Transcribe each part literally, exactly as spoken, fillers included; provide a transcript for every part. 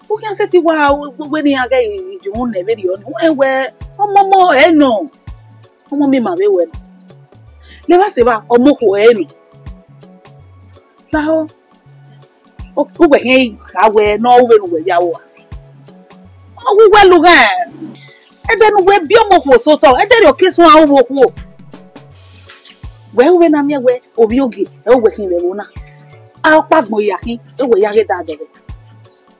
U khian sẹtin wa wẹ ne iran ghẹ ye uhunmwu nẹ vberriọ ni. Wẹ wẹ, ọmọmọ ẹ nọ. Ọmọ miẹn ima vbe wẹ nọ. Levba sẹ evba, ọmọ okhuo ẹ nọ. Lahọ, uwẹ khian gha wẹ ne ọ ru vbene uwẹ ya ru a? Ọ wu uwẹ lughan. Ẹdẹ ne uwẹ biẹ ọmọ okhuo sẹ otọ, ẹdẹ rriọ ke suẹn aro vbe okhuo. Wẹ ru vbene a miẹn wẹ ovbi ogie, ẹ uwẹ khin vbe ẹvbo na. A ọkpa agbọn ya khin, ẹ uwẹ ya ghe da dọghọ.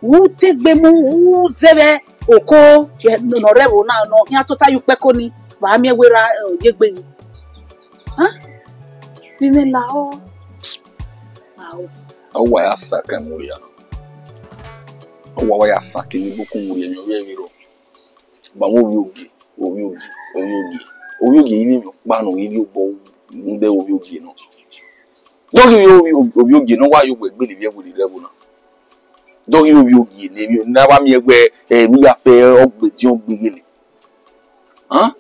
U te gbe mu, u zẹ vbe oko ne ọ rre ẹvbo na, ne ọ khian tota ye ukpẹko ni, wa miẹn wẹ ra, ẹ, ọ ye egbe yi. Vbe imẹ lahọ. Ao. A wa ya sa kan mu ria. A wa wa ya sa ke ni bukun mu ria, emwi ọ vbe rrọọ. Ba mu ovbi ogie, ovbi ogie, ovbi ogie. Ovbi ogie i vbe emwi ọkpa ne ọ ghi rhie obọ rhunmwuda ovbi ogie nọ. Dọghe ovbi ogie ne ọ wa ye owẹ gbe ne ivbi ẹvbo ni rre ẹvbo na. Dọghe ovbi ogie ne emwi ne a wa miẹn wẹ, eh, emwi ya fẹ ọgbe diọn gbe gele. Hàn?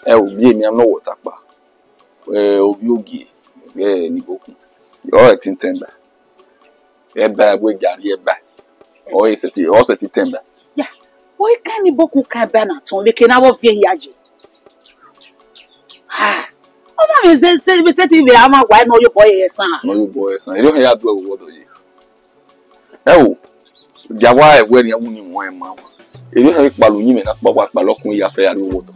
Ẹ o, biẹ emwi a nọ wẹ ọta kpa. Eh, ovbi ogie, eh, ni bokun. Ọ ẹtin tẹn ba. Ẹba wẹ jari ẹba. Ọ sẹtin, ọ sẹtin tẹn ba. Ya, wẹ ka ni bokun ka ẹba na tọn, vbe ke na vbe viẹ hia ye. Ah, ọ ma vbe zẹ, zẹ, vbe sẹtin vbe a ma wa ne ọ ye obọ ẹre ẹsan. Ne ọ ye obọ ẹre ẹsan. Erriọ hẹ ya du ẹvbo vbe ọdọ ye. Ẹ o, dia wa ẹwẹ ne iran wu ni wọn ma wa. Erriọ hẹ kpalọ uyinmwẹ na kpa wa kpalọ ọkun ya fẹ ya rrie owọdọ.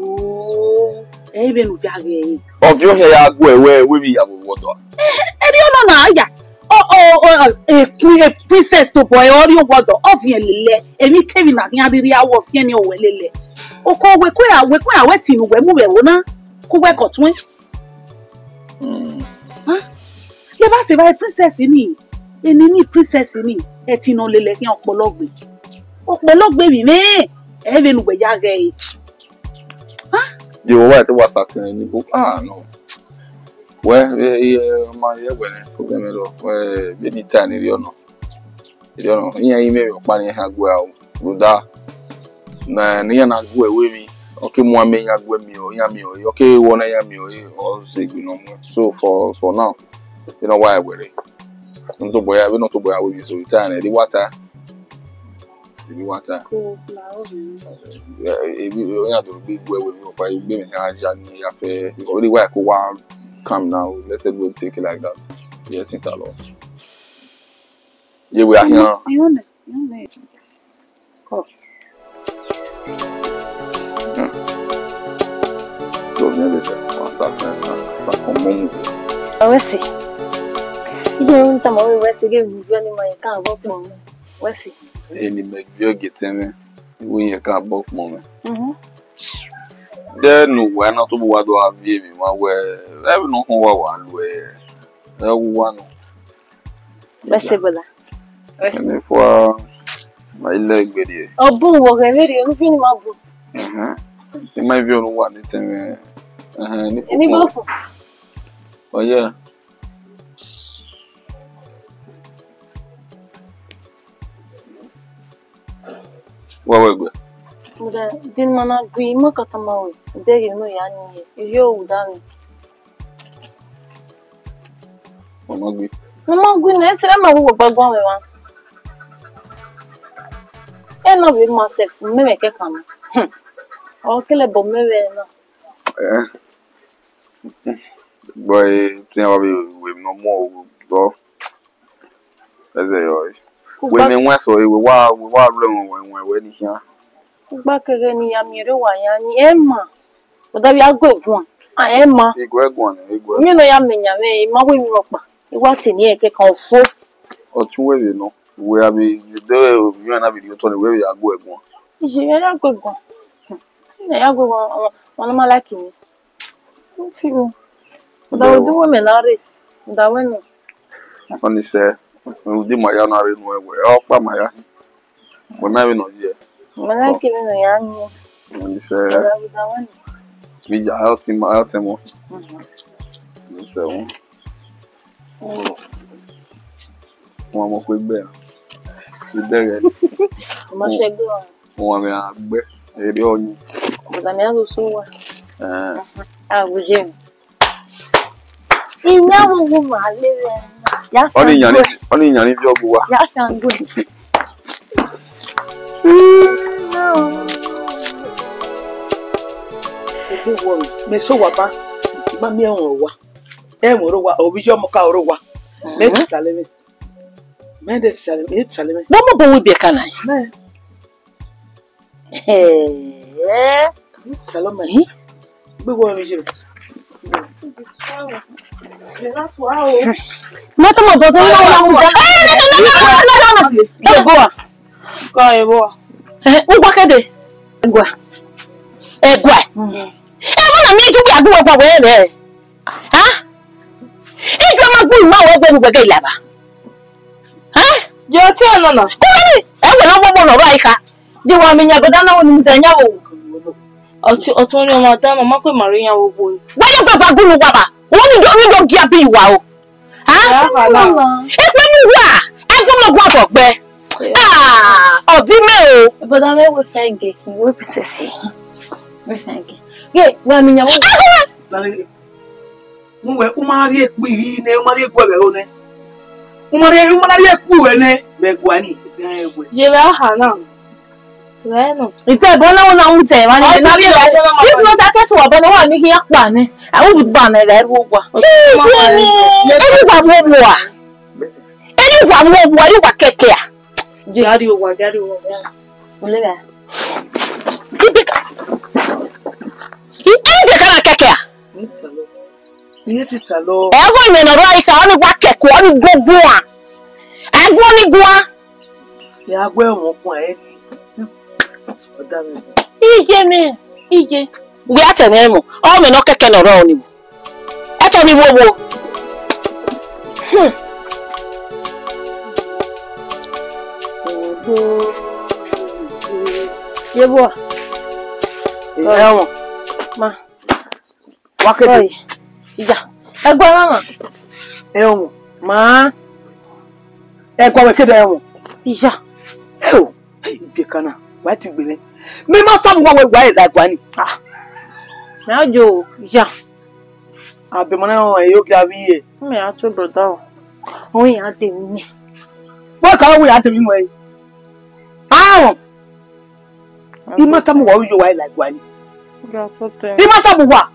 Oh, ẹ i vbene u ya ghe ẹre. Ọviọ hia ya gu ẹwẹ wẹ vbe ya vbe owọdọ a? Erriọ nọ na ya. Ọ, ọ, ọ, e queen, e princess tobọ ẹre ọ rrie owọdọ, ọ viẹn lele, emwi kemwi na khian rhirhi awọ viẹn ni ọ wẹ lele. Oko wẹ kue ra, wẹ kue ra, wẹ tinu wẹ mu vbe ẹvbo na, ku wẹ kọ tuẹn. Hmm. Ah, levba sẹ evba princess ni, eni ni princess ni, ẹtin nọ lele khian ọkpọlọ gbe. Ọkpọlọ gbe vbe imẹ, ẹ vbene uwẹ ya ghẹ ẹre. Ah. De wẹ wa te wa sa kẹrẹn ni bo, ah, no. Wẹ, e, e, ma ye wẹ nẹ, problem rọ, wẹ, vbene I ta ni rriọ nọ. Erriọ nọ, iran i mwẹ emwi ọkpa ne iran khian gu ẹre aro, rhunmwuda ne, ne iran na gu ẹre emwi, ọ ke mu amẹ iran gu ẹre miẹn ọre, iran miẹn ọre, ọ ke ru ọna iran miẹn ọre, ọ zẹ egbe ne ọ muẹn. So for, for now, vbene ọ wa ẹwẹrẹ, ne ọ tobọ ya, vbene ọ tobọ ya ru emwi eso, I ta nẹ, erriọ I wa ta, erriọ I wa ta. Ko la o. Eh, eh, iran do gbe gu ẹre emwi ọkpa, egbe mwẹ khian ya ni ya fẹ, because vbene I wa ko wa come now, let it go take it like that. Yeah, think a lot. Ye wẹ a khian. Ayọn nẹ, ayọn nẹ. Kọ. Hmm. Tó ní ẹ̀rẹ̀ fẹ́, wọ́n sá fẹ́ sá, sá kàn mọ́ mu. Ọ̀rẹ́ sì. Iye ń tàn mọ́ wíwẹ́ sí ilé ìlú bí ẹni máa yẹ ká àbọ̀ pọ̀ mọ́. Wẹ́ sì. Èyí ni mẹ gbé ọ̀gẹ̀ tẹ́ mi. Ìwé yẹn ká àbọ̀ pọ̀ mọ́. Mhm. Dẹ nu wẹ na to bu wa do a vie mi ma wẹ, ẹvbo ne ọ khọn wa wa lu ẹ, ẹ wu wa nọ. Wẹ sẹ bọla. Wẹ sẹ. Ẹni fua, ma ilẹ gbe die. Ọ bun wọ ghẹ vberriọ, unu fi ni ma bun. Ẹhẹn. Ima vi onu wa ni tẹmwẹ. Ẹhẹn, ni Eni bokun. Bokun. Oh yeah. Wa wẹ gbe. Muda, de ma na gui, ma ka tama wẹ, de ghe no ya ni ye, ivbi ohu da mi. Wa ma gui. Ma ma gui nẹ, sẹ ma wo gba guan wẹ wa. Ẹ na vbe ma sẹ, mẹ mẹ kẹkan na. Hmm. Ọ kẹlẹ bọ mẹ vbe na. Eh. Boy, tin wa be we no more, bro. Ẹzẹ yọ. Wẹ mẹ wan sẹ ọre, wẹ wa, wẹ wa rre ẹwọn wẹ wẹ ni khian. Kugba keghe ne I ya miẹn rre owa yan ni, ẹ ma. Ọ da vbe a gu eguan. A, ẹ ma. Igue guan, igue. Mi nọ ya mẹ yan mwẹ, I ma wẹ emwi rhọkpa. I wa te ni ẹkẹkan ofo. Ọtẹn wẹ vbe nọ. Wẹ a vbe de ovbi mwẹ na vbe rhie otọ nẹ, wẹ vbe ya gu eguan. Iye ya gu eguan. Ẹ ya gu eguan, ọmọ, ọmọ ne ma like mi. Ufi o. Uda wẹ du wẹ mẹ na rre. Uda wẹ nọ. Ọni sẹ, rhunmwuda ima ya na rre nuẹn wẹ, ọkpa ma ya. Wẹ ma vbe nọ ye. Mẹ na kiri nọ ya ni. Ọni sẹ. Uda wẹ nọ. Mi ya, a ọtẹn ma, a ọtẹn mọ. Mhm. Ọni sẹ wọn. Mm. Wọn mọ kue gbẹ. Idẹghẹ. Ọmọ ṣẹgbẹ wa. Wọn mẹ a gbẹ. Eri ọyin. Ọmọ tami a so wa. Eh. A wo ye. Iyan wo wo ma le rẹ. Ya ọni iyan ni. Ọni yan ni viọ gu wa. Ya fian gue. Mẹ so wa ba, ma miẹn ẹmwẹ wa. Ẹmwẹ ro wa, ovbi iye ọmọ ka ro wa. Mẹ ti tale mwẹ. Mẹ de ti tale, mẹ ti tale mwẹ. Vbọ mọ bọ wẹ ibiẹka na? Mẹ. Ẹhẹn. Salome. Ih? Gbé wọ mi jẹ. Mọ tọmọ bọ tó ń lọ wọn mú jẹ. Ẹ, no, no, no, no, no, no. Ẹ, go wa. Go, ẹ, go wa. Ẹ, ugwa kẹde. Ẹgua. Ẹgua. Ẹ, wọn na mi ju bi agu wọ wẹ rẹ. Ha? Ijo ma gbu ma wẹ gbe mu gbẹgẹ ilaba. Ha? Yo, te ọnọ na. Kúrẹ́nì, ẹ wẹ̀ lọ́wọ́ mọ̀ lọ́rọ̀ àyíká. Di wa mi yan goda na wo ni mi ta yan wo. Ọtí, ọtí wọn ni ọmọ Adama, ma kwe mari yan wo bo. Wọ́n yóò fẹ́ fa gúrú wa bá. Wọ́n ní dọ́, ní dọ́ gíà bí ìwà o. Ha? Ya ha na. Ẹ pẹ́ mi wà. Ẹ gbọ́ mọ̀ gbọ́ àbọ̀ gbẹ. Ah, ọ̀dí mẹ́ o. But I will find gay. We possess. We find gay. Gay, wa mi yan wo. Mu wẹ, u ma rhie ekpu ihi nẹ, u ma rhie ekpu ẹghẹ ho nẹ. U ma rhie, u ma na rhie ekpu ruẹ nẹ, vbe ẹguae ni, vbe ẹguae. Ye vbe aha na. Vbe ẹnọ. Ite ẹbọ na wọ na wu te, wa ni. Ọ na rhie ẹbọ na ma. If not, I guess wa bọ na wa ni khian kpa nẹ. A wu gba nẹ vbe ẹrhu owa. Ẹrhu wa mu owa. Ẹrhu wa mu owa, ẹrhu wa kẹkẹ a. Gari owa, gari owa. Ole ra. Ibe ka. I, ẹrhu kẹkẹ na kẹkẹ a. Iye ti ta lọ. Ẹvbo ẹmwẹ ne ọ rre ika, ọ ni wa kẹkẹ, ọ ni gun guan. Ẹ guan ni guan. Ya gu ẹmwẹ ọkhuan ẹre. Ọ da mwẹ. Iye mẹ, iye. Wẹ a tẹ nẹ ẹmwẹ, ọ mẹ ne ọ kẹkẹ ne ọ rrọọ ni mu. Ẹ tọ ni wo wo. Hmm. Ye vbọ? Ẹmwẹ. Ma. Wa kede. Oi. Iya. Ẹgua mama. Ẹmwẹ. Ma. Ẹgua wẹ kede ẹmwẹ. Iya. Eo. Ibiẹka na, wa ti gbe mwẹ. Mẹ ma tama uwa wẹ wa i la ẹgua ni. Ah. Mẹ a yo, iya. Abe mọ na rẹn ọmwa, e yo gie avbe iye. Mẹ a tue brother o. Ọ i ya de mwẹ. Wẹ ka wẹ ya de mwẹ. Ahọn. I ma tama uwa, u yo wa i la ẹgua ni. I ma tama uwa.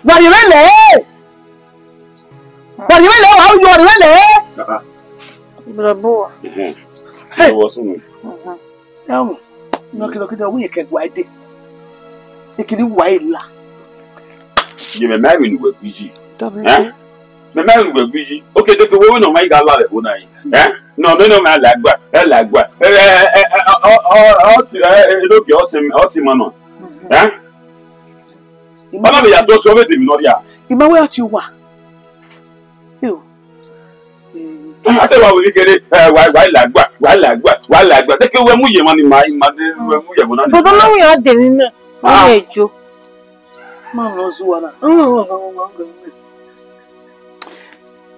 Wa rhie mwẹ lẹ. Wa rhie mwẹ lẹ, wa u yo, wa rhie mwẹ lẹ. Brother o. Hey. What's up? Ẹmwẹ, ne ọ kilo kida, ọ wẹ irẹn ke ẹgua dee. Ekene uwa i la. Ye mẹ ma emwi ne uwẹ gbe yi. Dọmẹ. Eh? Mẹ ma emwi ne uwẹ gbe yi. Oke, deke, wẹ wẹ ne ọ ma i gha la vbe ẹvbo na yi. Eh? Nọ, nọ, nọ, ma la ẹgua, ẹ la ẹgua. Ẹ, ẹ, ẹ, ẹ, ọ, ọ, ọ, ọ ti, ẹ, ẹ, enogie, ọ ti, ọ ti ma nọ. Eh? Ọna vbe ya dọtun, ọ vbe de emwi ne ọ rhia. I ma wẹ ọ tie uwa. Yo. A te wa wẹ kere, ẹ, wa, wa la ẹgua, wa la ẹgua, wa la ẹgua. Deke wẹ mu ye emwa ni ma, ma de, wẹ mu ye ẹvbo na ni. Baba ma wi a de mi mẹ. Ah. Wẹ jo. Ma nọ zuwa na.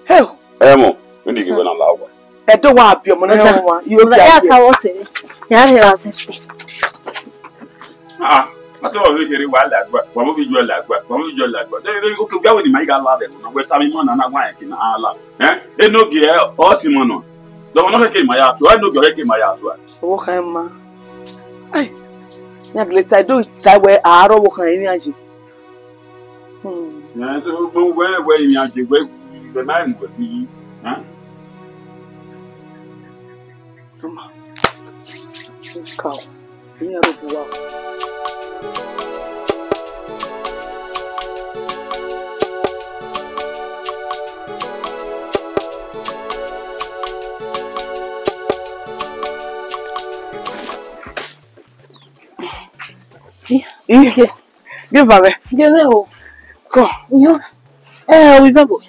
Hey. Ẹ mọ, mi ni ghi wẹ na la uwa. Ẹ do wa bi ọmọ na wa. Yo, ya ta wọ sẹ. Ya rhe wa sẹ. Ah, a te wa wẹ kere wa la ẹgua, wa mu bi ju la ẹgua, wa mu bi ju la ẹgua. De, de, oke, ugia wẹ ni ma i gha la vbe ẹvbo na, wẹ tama ima na, na wa ẹn ke na la. Eh? Enogie, ọ ti ma nọ. Dọmọ nọ khẹke ma ya tua, enogie ọ khẹke ma ya tua. Ọvbokhan ma. Ai. Ya gele ta do ta wẹ a rọ ọvbokhan emwi aye. Hmm. Ya, so, wẹ, wẹ, wẹ, emwi aye, wẹ, wẹ ma mu wẹ bi, eh? Toma. Ka o. Emwi aro bu wa. Iye. Ghe vbe avbe. Ghe vbe o. Kọ. Iyo. Ẹ, ovbi vẹ bo.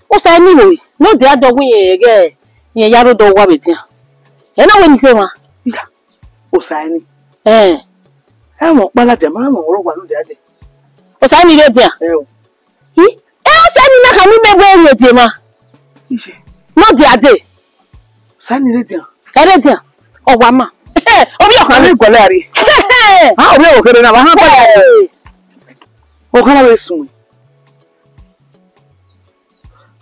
Osa ni ro. No de adọ wi yẹn ghe. Yẹn ya rho do wa vbe dian. Ẹ na wẹ mi sẹ emwa. Iya. Osa ni. Ẹ. Ẹ mọ kpala dia, ma mọ ro wa no de ade. Osa ni re dian. Ẹ o. Ih, ẹ, ọ sẹ ni na khama imẹ wẹ rhie die ma. Iye. Ma dia dee. Osa ni re dian. Ẹ re dian. Ọ wa ma. Ovbi ọkhan ni. Ẹ gualọ rrie. Ha, ovbi ọkhan kere na, wa ha gualọ. Hey. Ọkhan na vbe sun.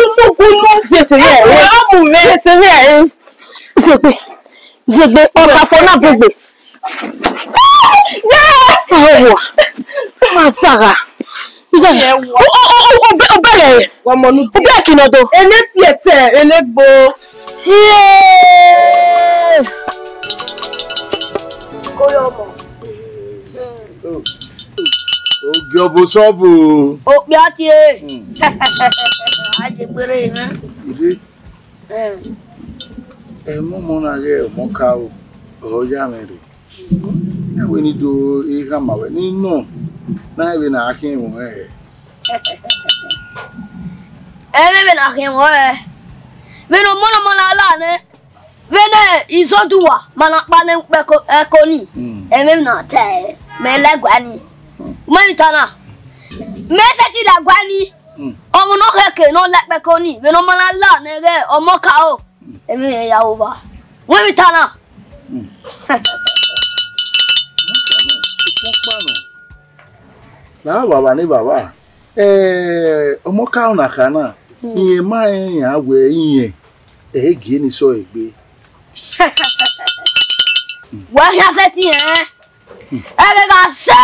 Gulu, gulu. Jese ya, eh. Amu mẹ. Jese ya, eh. Zegbe, zegbe, ọkafọ na bugbe. Yeah! Oh, ma zagha. Iye wo. O, o, o, o, o, obere. Wa mọ nu. Obere kinodo. Ene fiete, ene gbo. Yeah! Koyo mo. Ogie ọbo sọbu. Okpia tie. Hmm. Aje Gbere mwẹ. Ire, Eh. Ẹmwẹ ọmọ na ghẹ ọmọ ka o, ọ ya mwẹ rre. Ya wẹ ne I do ekhama wẹ ne I nọ, na vbe ne a khian ẹmwẹ ọnrẹn hẹ. Ẹ vbe vbe ne a khian ẹmwẹ ọnrẹn. Vbene ọmọ ne ọmọ na la nẹ, vbene Izoduwa ma na kpa nẹ ukpẹ ẹko, ẹko ni, Mm. ẹ vbe na ta ẹre, mẹ la ẹguae ni. Mẹ vbe ta na, mẹ sẹtin la ẹguae ni. Mm. Ọmọ ne ọ khẹke ne ọ la ukpẹ ẹko ni, vbene ọmọ na la nẹ ghẹ ọmọ ka o, ẹ vbe ya ova. Wẹ vbe ta na. Mm. Ọkpa nọ. La vbavba ne vbavba. Eh, ọmọ ka na kha na, Mm. irẹn ma rẹn iran wẹ irẹn, ẹ i gie ne sẹ ọre egbe. Wẹ khian sẹtin ẹn, ẹghẹ gha sẹ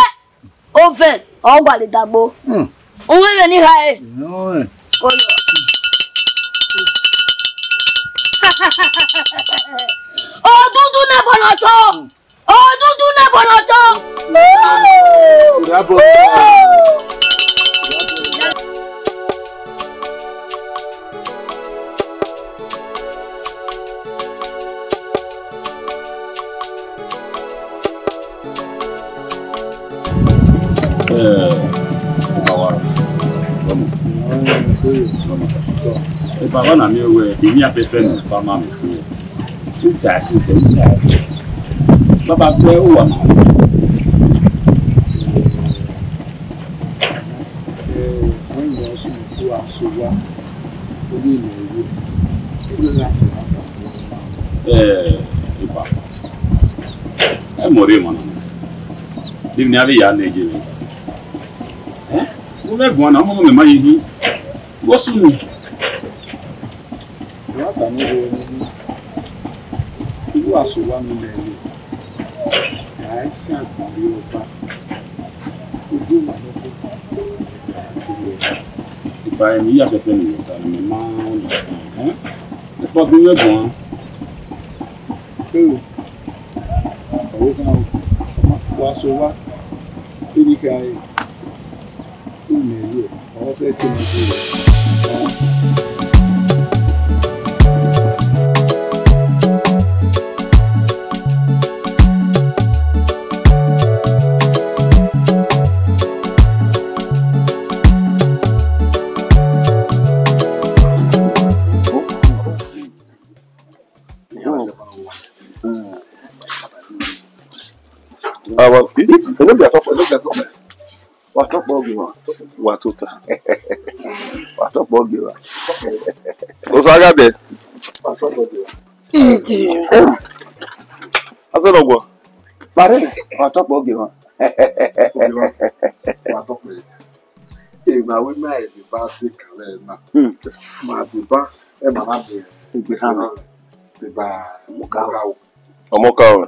ovẹn ọ gualọ dagbo. Mm. Uwẹ vbe ne I kha re. Nọ. Oyo. Odudu ne bọlọtọ. Odudu ne bọlọtọ. Ìyá bọ̀. Eh, ọba wa, ọmọ. Ọmọ sa. Ọba wa na miẹn wẹ, emwi afẹfẹ nọ, ọba ma mẹ si. Uta ẹse, uta ẹse. Baba gbẹ uwa ma. Eh, wẹ ne ọ sunu ku aso wa, ọ ghi lẹ ẹvbo, ọ ghi gha tẹ na ta. Eh, Iba. Ẹ mọ rre emwa na. Deghẹ ne a vbe ya nẹ je mwẹ. Eh? Wẹ vbe guan na, ọmọ mẹ ma ye hin. Wẹ sunu. Wa ta ne rre emwi. Iwu aso wa mi lẹ ẹvbo. Ẹ i sẹ agbọn rre ọba. Ojú ìmọ̀ ló kù. Ìgbà ẹ̀mí yà fẹ́fẹ́ nìyẹn, ta ni mo máa ń understand, ẹ́? Nípa bí wọ́n gbọ́n. Ẹ o, ọ̀rọ̀ kan o, wa so wa, kí ni ká ẹ? Kí ni ẹ yẹ? Ọ̀rọ̀ fẹ́ kí ni ẹ yẹ? Awa, ẹ no dia tọkpọ, ẹ no dia tọkpọ. Wa tọkpọ ghe wa. Wa tota. Wa tọkpọ ghe wa. Osa gha dẹ. Wa tọkpọ ghe wa. Asẹ nọ guọ. Pare, wa tọkpọ ghe wa. Wa tọkpọ ghe. Emwa wẹ ma deba de kan vbe na. Hmm. Ma deba, ẹ ma na de. Egbe khan. Deba, ọmọ ka o. Ọmọ ka o.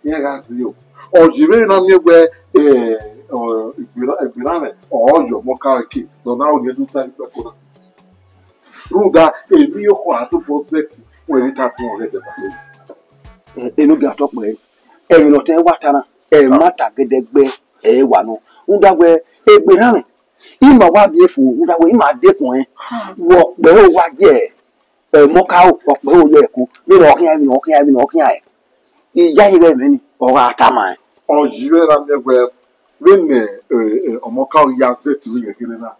Iran gha zẹ o. Ọ yi vbene na miẹn wẹ, eh, ọ, egbe na, egbe na mwẹ, ọ yọ ọmọ ka ke, nọ na ro ne u ta ikpẹko na. Rhunmwuda, emwi ọkọ a tobọ zẹtin, wẹ vbe ta tọn ọghẹ deba. Eh, enogie atọkpẹ, ẹmwẹ ne ọ tẹn wa ta na, ẹ ma ta gẹdẹgbẹ, ẹ wa nọ. Rhunmwuda wẹ, egbe na mwẹ, ima wa miẹn fo, rhunmwuda wẹ, ima dekun ẹn, wẹ ọkpẹ ho wa ye, ẹ, ọmọ ka ho, ọkpẹ ho ye ẹko, vbene ọ khian, vbene ọ khian, vbene ọ khian, ẹ. Iyayi vbe ẹmwẹ ni, ọ gha tama ẹn. Ọ yi vbe ra miẹn wẹ, vbene, ẹ, ẹ, ọmọ ka ho ya zẹ ẹtin vbe iyẹn kherhe na,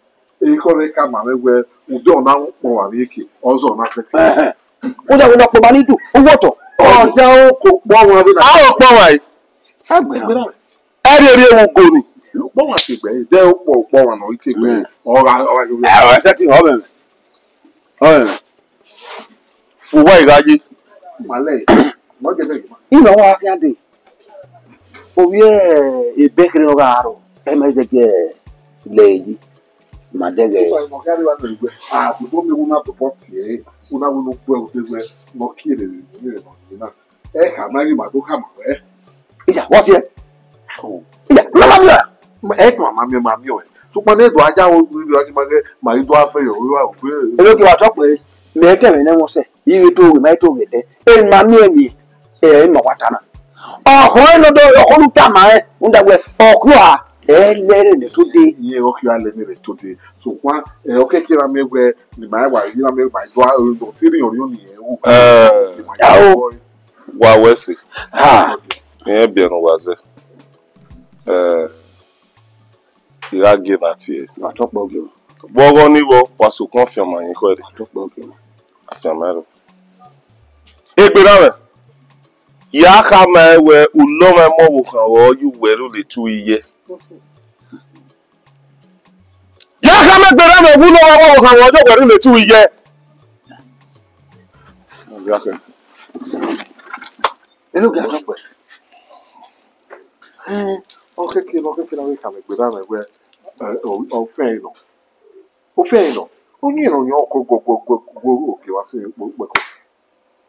ekhọe vbe khama mwẹ wẹ, ude ọna kpọnmwẹ vbe eke, ọ zẹ ọna zẹ ẹtin. Ẹhẹn. Rhunmwuda wẹ ne ọkpọnmwẹ ni du, uwu otọ. Ọ ya oko kpọnmwẹ vbe na. A ro kpọnmwẹ. Agbera. Ẹrriẹrriẹ vbe ugo ni. Ukpọnmwẹ te gbe, de ukpọ, ukpọnmwẹ nọ, i te gbe. Mm. Ọ gha, ọ gha yo. Ẹ, ọ tẹtin, ọ mẹ. Ọ mẹ. Uwa i gha ye. Malẹ. Mọ gẹdẹ gba. Ima wa khian de. Ovbi ebe kherhe ne ọ gha ro. Ẹ ma zẹgiẹ lẹ yi. Ma dẹghe. Uwa mọ khian wa nọ igbe. A, before me una to put here. Una will look well, they were not kidding. Ẹ khama ghi ma do khama wẹ. Iya, what's here? Iya, mama mia. Ẹ khama mia, mama mia. Sukpọn ne do aja wo ni do aja ma ge, ma do afe yo, wo wa wo. Ero ke wa tọ pe, mẹ kẹ mẹ ne wọn sẹ. Iye to we, ma to we de. E ma mia ni. E ma wa ta na. Ọhọ ẹ nọ do, ọhọ lu ta ma ẹ. Unda wẹ, ọkua. Ẹ lẹrẹ ne to de. Iye ọkhi a lẹ ne to de. So kwa, ẹ, ọkẹ kira mi wẹ, ni ma wa yi na mi ma yọ a ro ti ri ọriọ ni ẹ wo. Ẹ, wa wẹ se. Ha. Ẹ biẹ ne wa zẹ. Ẹ, I gha gie na tie. Wa tọkpọ gie. Vbe ọghọ ni vbọ, wa sokpan fianma yin khọe re. Wa tọkpọ gie. A fianma ẹre. Egbe na mwẹ. Ya khama ẹn wẹ, ulọmwa ẹmwẹ ọvbokhan vbe ọ ye uwẹ rhulẹ etu iye. Ya khama egbe na mwẹ, ulọmwa ẹmwẹ ọvbokhan vbe ọ ye uwẹ rhulẹ etu iye. Eno gha nọ kpẹ. Ẹ, ọ keke, ọ keke na vbe khama egbe na mwẹ wẹ, ẹ, ọ, ọ fẹn nọ. Ọ fẹn nọ. Ọyẹn nọ yọ ọkọ gọ, gọ, gọ, gọ, oke wa sẹ kpẹkọ.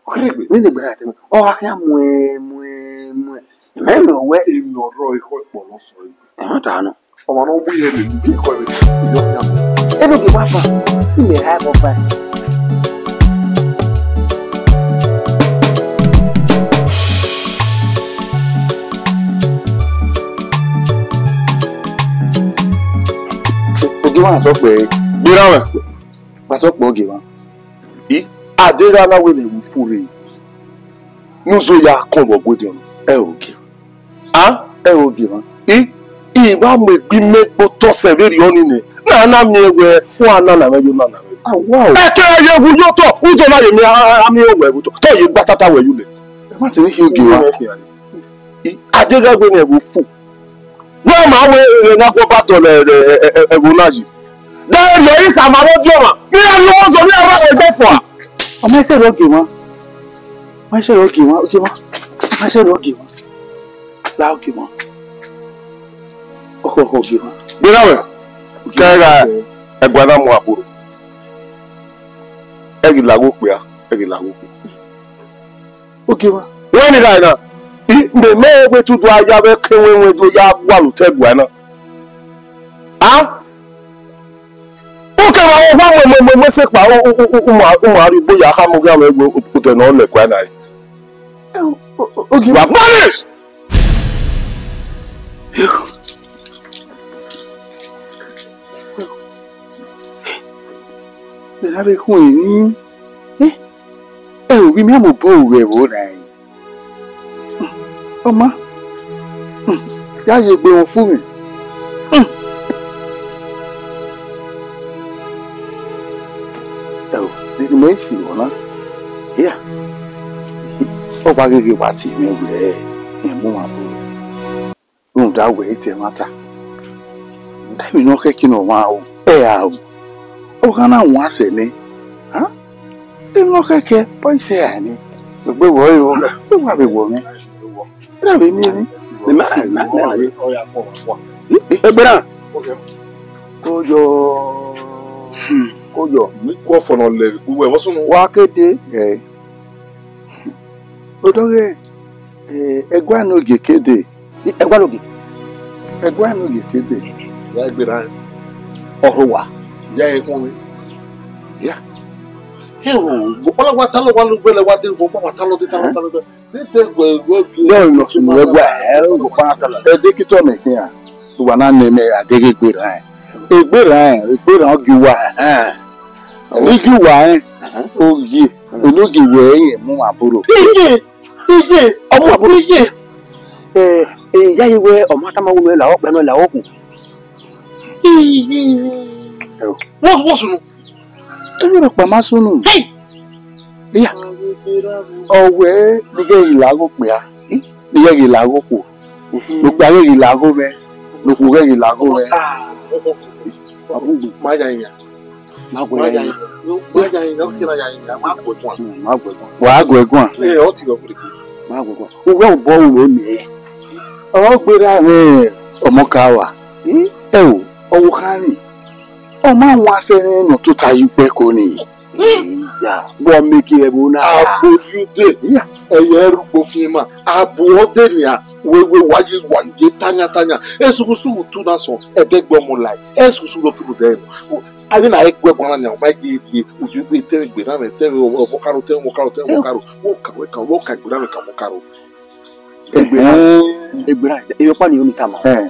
Ọ kere egbe. Nene egbe na te, ọ gha khian muẹn, muẹn, muẹn. Mẹ mẹ wẹ. Eno rọ ekhọe kpọ nọ sọ egbe. Ẹmwata nọ. Ọmwa ne ọ mu irẹn vbe ekhọe vbe, iyọ khian. Eno ghi wa fa, imẹ ha ẹbọ fa. Ogie mwa tọ kpẹẹ. Gberra mwẹ. Wa tọ kpẹẹ ogie mwa. I, a deghẹ a na wẹ ne ẹvbo fu rre, ne u zo ya kọn vbe ọgua ediọn nọ. Ẹ ogie. A? Ẹ ogie mwa. I, I ma mu egbe imẹ gbe otọ sẹ vberriọ nii nẹ, ne a na miẹn wẹ, u a nana mwẹ ye nana mwẹ. Awa o. Ẹ kẹ ye wu ye otọ, u zo na ye miẹn a, a, a miẹn owẹ vbe otọ, te ọ ye gba tata wẹ ye ulẹ. Ẹ ma te ne I khian ogie mwa. I, a deghẹ wẹ ne ẹvbo fu. Wẹ ma wẹ, ẹ, na guọba tọ lẹ, ẹ, ẹ, ẹ, ẹvbo na yi. Da erriọ ri khama vbe ọdiọmwa, ne iran rhie ọmọ zọ, ne iran rre ẹgbẹ fua. Ọ ma sẹ rẹ ogie mwa. Ma sẹ rẹ ogie mwa, ogie mwa. Ma sẹ rẹ ogie mwa. La ogie mwa. Ọkhọ, ọkhọ ogie mwa. Gberra mwẹ, kẹ gha ẹguae na mu aburro. Ẹ ghi la ghe okpia, ẹ ghi la ghe okpia. Ogie mwa. Wẹ ni gha na, I, mẹ, mẹ wẹ te u do a ya vbe ke wẹ wẹ do ya gualọ otọ ẹguae na. A? U ke vbe wa mu, mu, mu, mu ẹse kpa, u, u, u, u, u ma, u ma rhie ugbo ya khama oghian mwẹ wẹ otọ ne ọ lẹ ẹguae na re. Ẹ, o, o, o, ogie mwa. Wa gbọnẹ! Mẹ na vbe khuẹn emwi. Ẹ, ẹ, ovbi mẹ, a mu obọ ru vbe ẹvbo na ẹre. Ọ ma, ya ye egbe mwẹ fu mwẹ. Ẹ, o, de ne imẹ si vbọ na? Hia, ọ wa gheghe wa tie mwẹ wẹ, rẹn mu mwa bun. Rhunmwuda wẹ i te ẹmwata. Emwi ne ọ khẹke ne ọmwa ru, ẹ ra ru. Ọ gha na wan sẹ nẹ. Ha? Emwi ne ọ khẹke, ọ i sẹ ra nẹ. Egbe wọ i ru. Ẹ wa vbe wọ mwẹ. Ẹ ra vbe miẹn emwi. Egbe na. Koyọ. Hmm. Koyọ. Mi ku ọfọ nọ lẹ uwẹ vbọ sunu. Wa kede. Ẹ. Odọghe, ẹ, ẹguae ne ogie kede. Ẹguae ne ogie. Ẹguae ne ogie kede. Ya egbe ra. Ọrhọ wa. Ya ẹkun mi. Ya. Ẹ o, ọla wa talọ wa lugbe lẹ wa de, wa talọ de, talọ, talọ de. Sẹ te gbe, gbe, gbe. Yọ, nọ sunu ẹguae, ẹ, wa talọ. Ẹ de kitọ mẹ khian. Wa na nẹ mẹ a deghẹ egbe ra. Egbe ra, egbe ra ogie uwa. Ẹ. Ogie uwa, ẹ. Ogie. Enogie wẹ ẹ mu aburro. Iye, iye, ọmọ aburro iye. Ẹ, ẹ, ya ye wẹ, ọ ma tama wẹ la ọkpẹ nọ la ọkhu. Iye. Ẹ o. What's, what's wrong? Ẹ yọrọ kpa ma sunu. Hey! Iya. Ọ wẹ, ne I ghẹ ghi la ghe okpia. Ne I ghẹ ghi la ghe okhuo. Ne okpia ghẹ ghi la ghe mwẹ. Ne okhuo ghẹ ghi la ghe mwẹ. Ah. Ma ya iya. Ma gu ya iya. Ma ya iya, ọ kira ya iya, ma gu ẹguan. Hmm, ma gu ẹguan. Wa gu ẹguan. Ẹ, ọ ti rọ gbe. Ma gu ẹguan. Uwẹ obọ ru mwẹ miẹn. Ọ gberra mwẹ ọmọ ka wa. Ẹ o, ọ wo khan ni. Ọ ma wan sẹ nẹ ne ọ tota ye ukpẹ ko ni. Iya, wọ meke ẹvbo na. Abo yu de. Iya. Ẹyẹ ẹrugbo fiẹn ma. Abo ọ de nia. Wẹ, wẹ, wa ye, wa ye tanya, tanya. Esugusugu tu na sọn, ẹdẹgbe ọmọ lai. Esugusugu lọ tuku dẹ. Avbe na ẹguẹ guan na nia, ọ ma gie ye, uju gbe tẹmwẹ gbe na mẹ, tẹmwẹ ọmọ karo, tẹmwẹ ọmọ karo, tẹmwẹ ọmọ karo. Wo ka, wo ka, wo ka gbe na mẹ ka ọmọ karo. Egbe na, egbe na, emwi ọkpa ni ọ ni tama. Ẹ.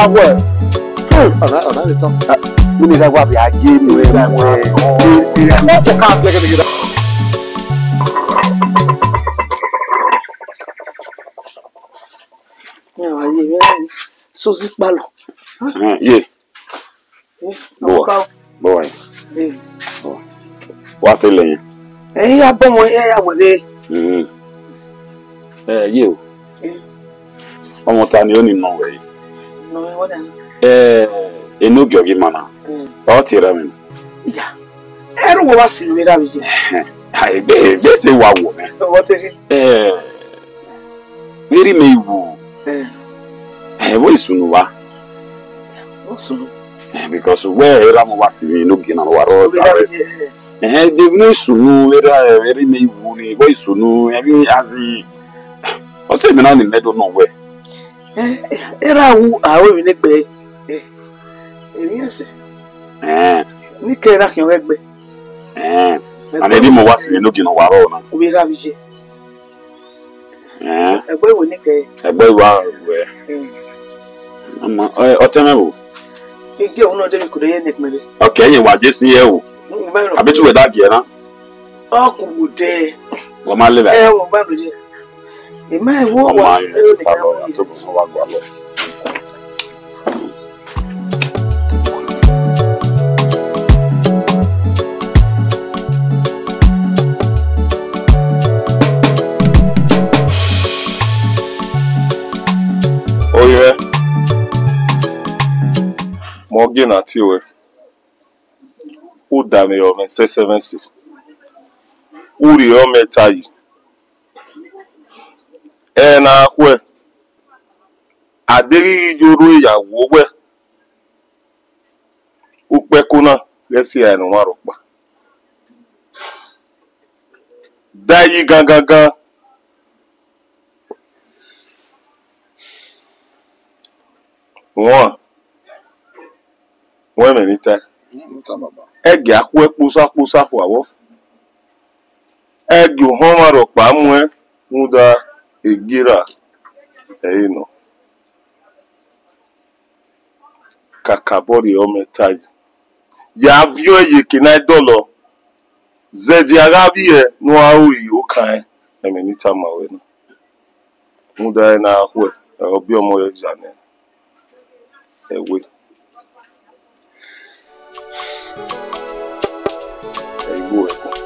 wa wẹ. Ọna, ọna vbe tọ. Mene gha wa vbe a ye mu ẹ mu ẹ. Ẹ, ẹ, ẹ, ẹ, ẹ, ẹ, ẹ, ẹ, Sozi kpalọ. Ẹn, ye. Ẹ, bọ wa. Ọkpa o. Bọ wa. Ẹ. Bọ wa. Wa te lẹ yẹn. Ẹ, ya bọ wọn, ya, ya wẹrẹ. Mm. Ẹ, ye o. Ẹ. Ọmọ ta ni oni nọ wẹ yi? Nọ wẹ wọda. Ẹ, enogie ọ ghi ma na. Ẹ. Ọ tie ra mwẹ. Ya. Ẹre uwẹ wa si vbe ra vbe ye. Ai, be, be te wa wo mẹ. Ọ te fi. Ẹ, vbene imẹ i wu. Ẹ. Ẹ, vbo i sunu wa? Vbo sunu? Ẹ, because wẹ erha mu wa si vbe enogie na wa rọ. Vbe ra vbe ye. Ẹ, de vbene i sunu, erha, vbene imẹ i wu ni, vbo i sunu, ẹ, vbe azi. Ọ sẹ mẹ na ni mẹ do nọ wẹ. Ẹ, erha wu, a ru emwi ne gbe. Ẹ, emwi ẹse. Ẹ. Ni kẹ na khian ghẹ gbe. Ẹ. Ẹgbẹ ani ri mo wa si vbe enogie na wa rọ na. Vbe ra vbe ye. Ẹ. Ẹgbẹ wo ni kẹ? Ẹgbẹ wa wẹ. Ẹ. Ama, ẹ, ọtẹn mwẹ wo? Igi ọhun nọ de vbe kude ye ne kpẹrẹ. Okay, ẹyin wa je si ye wo. Abi tu wẹ da giẹ na? Ọ ku wo de. Wẹ ma lele. Ẹ, wẹ gba do ye. Ẹ ma wo. Ọmọ wa, ayọn ẹ ti ta lọ, a to bọ fọ wa gua lọ. Oye, mẹ ọ gie na tie ruẹ, u da mwẹ rọ mwẹ sẹsẹmwẹse, u rhie ọmọ ẹta yi. Ẹre ne a khuẹ, a deghẹ I ghi yo rhie ya wo wẹ, ukpẹko na ghẹ si ẹre ne ọmwa rhọkpa. Da yi gangan gan. Wọn, wọn ẹmwẹ ne I ta. Ẹgie a khuẹ kposa kposa fua vbọ. Ẹgie uhọnmwa rhọkpa muẹn, rhunmwuda egie ra ẹre nọ. Kakabọ rhie ọmọ ẹta yi. Ya viọ ẹre ye eke ne a i dọlọ. Zẹdẹ a gha vbiẹ ne u gha ru iro kan rẹn, ẹmwẹ ne I tama ruẹ na. Rhunmwuda ẹre ne a khuẹ, ẹ, ọ biẹ ọmọ rẹ ya nẹ ẹwe. Ẹ i gbe ruẹ ẹkun.